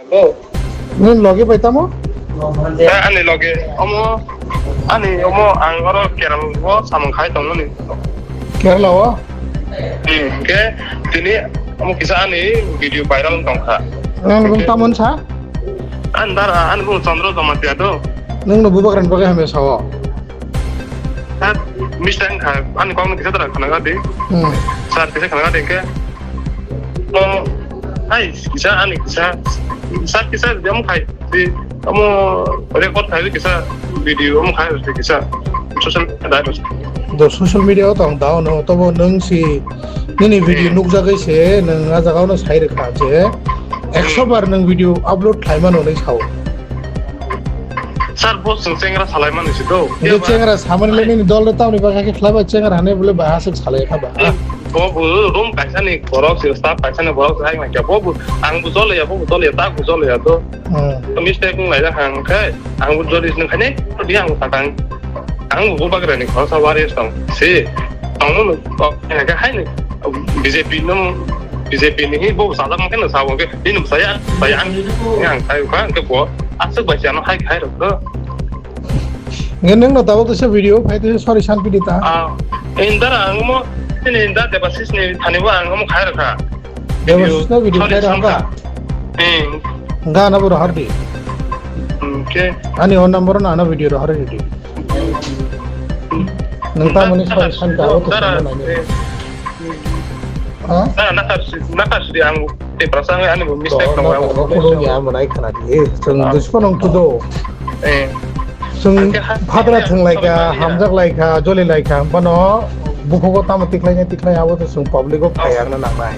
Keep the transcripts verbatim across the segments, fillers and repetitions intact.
Hello. Nini loge bai tamo? Eh, ani loge. Omo, ani omo ang oro Kerala o samung khai tongmani. Kerala o? Hmm, ke tini omo kisa ani video viral tongkha. Nang bung tamon sa? An dara, an bung Chandra Jamatia do. Nang no bubagrani bagwi hamya sao? Sir, mistake kha, ani kok no kisa dara khana gadi. Hmm. Sir, kisa khana gadi ke. No, hai, kisa, ani kisa. Sir, kisa, jam khai. Di, amo record khai kisa video, amo khai kisa. Social media dai. Do social media o tong dao no, tobo nang si nini video Hmm. nukjagwi se nang a jaga no sai rwkha je ekso Hmm. bar nang video upload khlai mano nai sao. Sir, bo chwng chengra salai mani si do. Nini chengra samani le nini dol re tamni bagwi khe khlai ba chengra hane bole ba aswk salai kha ba. Eh, bo bo room kaisa ni borok si, staff kaisa ni borok si, hai ma kya. Bo bo ang bo jole ya, bo bo jole ya, ta bo jole ya do. Hmm. Mistake wng lai jak ang khe, ang bo jole si nang khane, di ang bo sakang. Ang bo bubagra ni khoroksa waris tong si. Tong no, tong, hai ni. B J P no, B J P ni hi bo sajak mangkhe no sabo khe, bini bwsaya, bwsaya ang, ang khai kha, hwnkhe bo aswk bai se ano hai khai rok kho. Nge nang no tabuk kisa video phai twi sorry san pidi ta. Ah, indara ang mo, ini inda Debasis ni thani bo ang mo khai rok kha. Debasis no video sorry, khai rok kha. Eh. Ga na boro hardi. Okay. Ani on number na ana video ro hardi. Nang ta mani sorry san ta, o to dara, sana nai. Eh. Ha? Na, nakar si, nakar si ang te prasang ani bo mistake no ang. Ko ya manai khana di. Sung dushman ang tudo. Eh. Sung phadra thang lai ka, hamjak lai ka, joli lai ka, bano bukhugo tamo tiklai ne tiklai abo to sung public o phai ang na nang nai.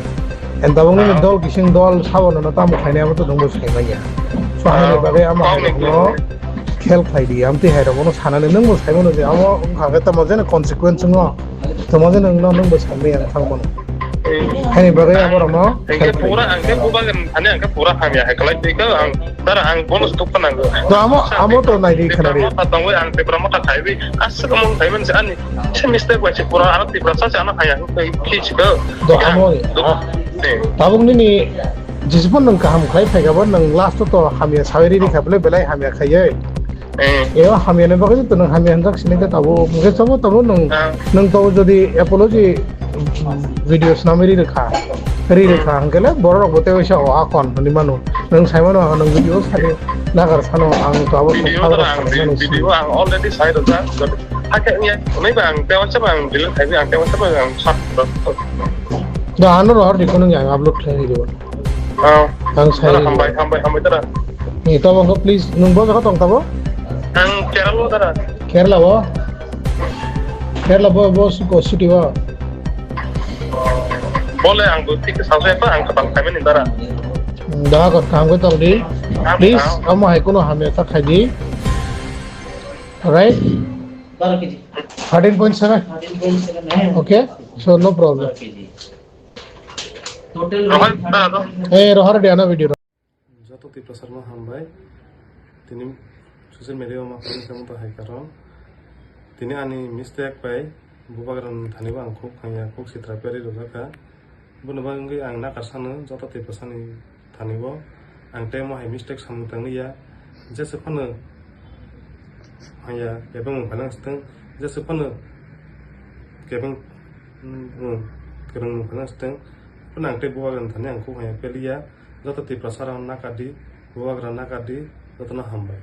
En tabung ni dol kising dol sabo no tamo khaini abo to nungbo sai manya. So hai ni bagwi ama hai no khel khlai di, amtwi hai rok no sanani nungbo sai mano je amo wngkha khe tamo jeno consequence no. Tamo je nang, nang, nang bo sanmaya ang thang mano. Eh. Haini bagwi ang borok no ang khe help pura, khlai ang khe mano. Bubagan thani ang khe pura hamya hai khlai twi khe ang dara ang bonus tuk phanang. To amo, amo to nai di khna di. Mota tongwi ang Tipra mota khaiwi aswk among thaiman se ani se mistake bai se pura ano Tipra sa se ano haya hwnkhe khi si do. Do amo ni, ah. Tabuk nini jisupon nang kaham khlai phai kha bo nang last to hamya sawi ri ri kha bole belai hamya khaiwi. Eh. Eo hamya ni bagwi to nang hamya hanjak sini khe tabo. Mungke sabo tabo nang, ah, nang tabo jodi apology video snami ri rwkha. Ri rwkha hwnkhe le borok rok bo tei waisa o akon hwnwi mano. Nang sai mano nang video sadi nagar sano ang to abo video song to ang sadi mano video sini. Ang already sai rwkha. Hakhe ya, nai ba ang tei waisa ba ang delete khai ang tei waisa ba ang sat. Da ano rohor di kono yang upload khai di. Oh. Ang sai. Hambai, hambai, hambai, dara. Ni to bang, please, nung bo jaga tong tabo? Ang Kerala, dara. Kerala bo? Kerala bo, bo suko city bo? Bole, ang bo tik sa sa pa, ang kapan kami ni, dara. Da ko kam ko tong di. Please, amo hai kono hamya ta khai di. Right? Thirteen point seven. Okay? So, no problem. Rohor, dara, to. Eh, rohor di ana video. Joto Tiprasarokno hambai. Tini social media o ma khaini khe wngtong hai karon. Tini ani mistake bai bubagrani thani bo ang khuk hamya, khuk sitra peri rwjak kha. Bono bagwi ang nakar sano joto Tiprasani thani bo. Ang tei mo hai mistake samung tangwi ya. Jesa phano hamya kebeng mung phalang steng. Jesa phano kebeng, mm, mm, kebeng mung phalang steng. Phano ang tei bubagrani thani ang khuk hamya peli ya. Joto Tiprasa rok nakar di, bubagra nakar di, jotono hambai.